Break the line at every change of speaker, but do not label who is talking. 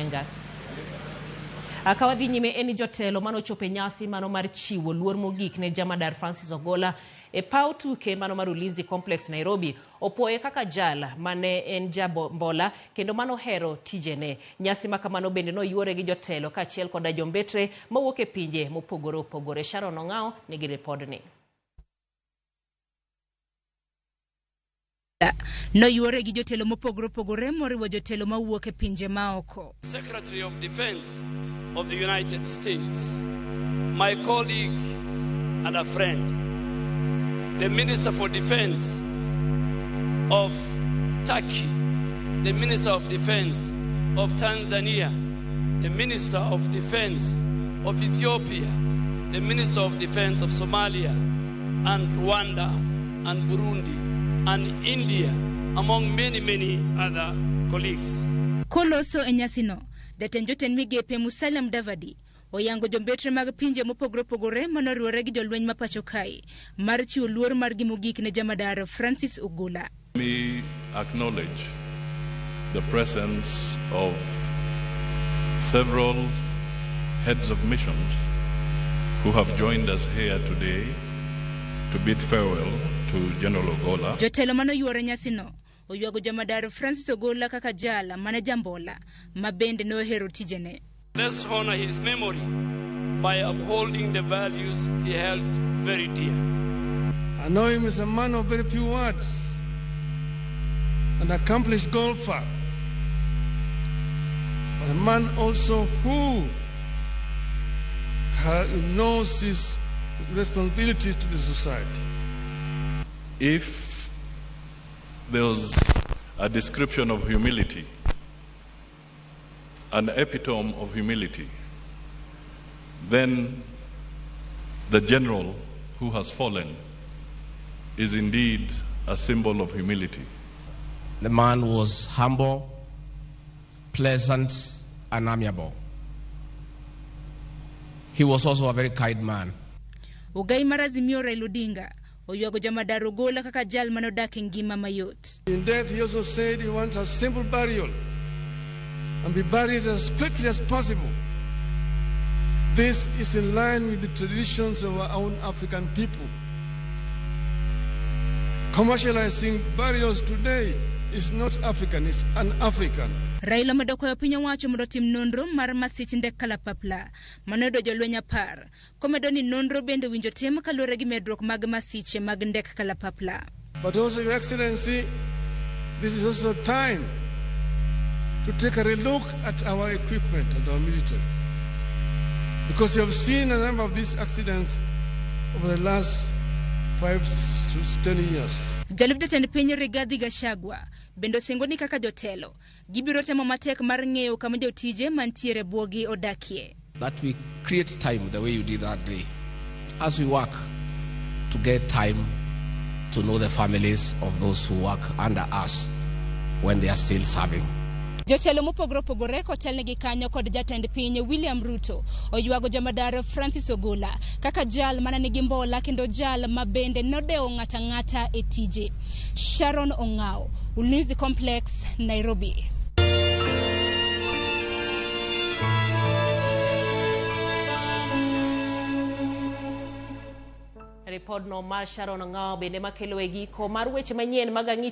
Ogenga. Ka wadhi nyime en ni jotelo mane ochopo e nyasi mano mar chiwo luor mogik ne Jamadar Francis Ogola e paw tuke mano mar Ulinzi Complex Nairobi opuoye kaka jal mane en jambola kendo mano hero tijene. Nyasi ma kamano bende noyuore gi jotelo kaachiel koda jombetre mawuok e pinje mopogore opogore. Sharon Ong'ao nigi ripodni.
Noyuore gi jotelo mopogore opogore moriwo jotelo mawuok e pinje maoko.
Secretary of Defense of the United States, my colleague and a friend, the Minister for Defense of Turkey, the Minister of Defense of Tanzania, the Minister of Defense of Ethiopia, the Minister of Defense of Somalia and Rwanda and Burundi and India, among many, many other colleagues.
Koloso e nyasino, jatend jotend migepe Musalia Mudavadi oyango jombetre mag pinje mopogore opogore manoriwore gi jolweny ma pacho kae mar chiwo luor margi mogik ne Jamadar Francis Ogola.
Let me acknowledge the presence of several heads of missions who have joined us here today to bid farewell to General Ogola.
Jotelo manoyuoro nyasino oywago Jamadar Francis Ogola kaka jal mane jambola ma bende nohero tijene.
Let's honor his memory by upholding the values he held very dear.
I know him as a man of very few words, an accomplished golfer, but a man also who knows his responsibilities to the society.
If there was a description of humility, an epitome of humility, then the general who has fallen is indeed a symbol of humility.
The man was humble, pleasant, and amiable. He was also a very kind man.
Ogai mar Azimio Raila Odinga oywago Jamadar Ogola kaka jal manodak e ngima mayot.
In death, he also said he wants a simple burial and be buried as quickly as possible. This is in line with the traditions of our own African people. Commercializing burials today is not African, it's un-African.
Raila omedo kwayo piny owacho mondo otim nonro mar masich ndek kalapapla manoyudo jolweny 10 komedo ni nonro bende owinjo tim kaluwore gi medruok mag masiche mag ndek kalapapla.
But also, Your Excellency, this is also time to take a look at our equipment and our military. Because you have seen a number of these accidents over the last 5 to 10 years.
Jalup jatend piny Rigathi Gachagua bende osingo ni kaka jotelo gibiro temo matek mar ng'eyo kama jotije mantiere buogi odakie.
That we create time the way you did that day, as we work to get time to know the families of those who work under us when they are still serving.
Jotelo mopogore opogore kotelnegi kanyo kod jatend piny William Ruto oywago Jamadar Francis Ogola kaka jal mane nigi mbola kendo jal ma bende nodewo ng'ata ng'ata e tije. Sharon Ong'ao, Ulinzi Complex, Nairobi.
Ripodno mar Sharon Ong'ao bende makelo e giko mar weche manyien mag ang'ich.